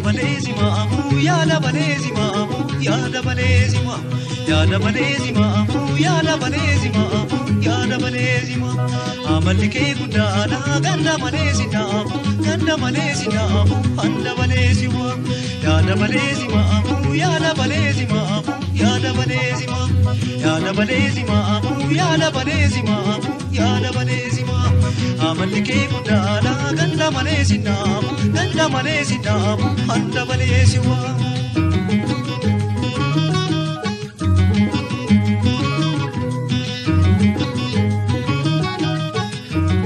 Yaada malee simaamu, yaada malee simaamu, yaada malee simaamu, yaada malee simaamu, yaada malee simaamu, yaada malee simaamu. Amalli kee guddaadha, ganda malee sinaamu, ganda malee sinaamu, handa malee simaamu. Yaada malee simaamu, yaada malee simaamu, yaada malee simaamu, yaada malee simaamu, yaada malee simaamu, yaada malee simaamu. Amalli kee guddaadha, ganda malee sinaamu, ganda malee sinaamu, handa malee simaamu.